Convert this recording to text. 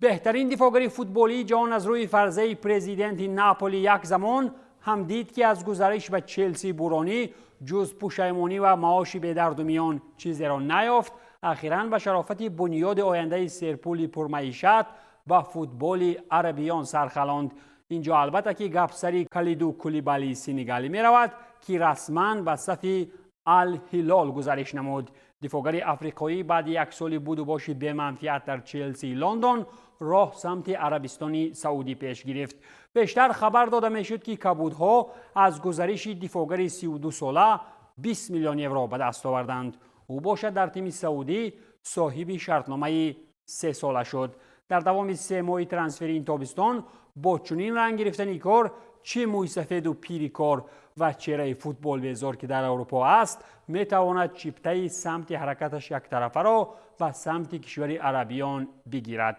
Беҳтарин дифоъгари футболии ҷаҳон аз рӯи фарзаи президенти Наполи як замон ҳам дид, ки аз гузариш ба Челси буронӣ ҷуз пушаймонӣ ва маоши бедарду миён чизеро наёфт, ахиран ба шарофати бунёди ояндаи серпули пурмаишат ба футболи арабиён сархалонд. Инҷо албатта ки гап сари Калиду Кулибалии сенегалӣ меравад, ки расман ба сафи Ал-Ҳилол гузариш намуд. Дифоъгари африқоӣ баъди як соли будубоши беманфиат дар Челсии Лондон роҳ самти Арабистони Саудӣ пеш гирифт. Бештар хабар дода мешуд, ки кабудҳо аз гузариши дифоъгари 32сола 20 миллион евро ба даст оварданд. Ӯ бошад, дар тими саудӣ соҳиби шартномаи 3сола шуд. Дар давоми 3 моҳи трансфери ин тобистон бо чунин ранг гирифтани кор, чӣ мӯйсафеду пири кор ва чеҳраи футболбезор, ки дар Аврупо аст, метавонад чиптаи самти ҳаракаташ яктарафаро ба самти кишвари арабиён бигирад.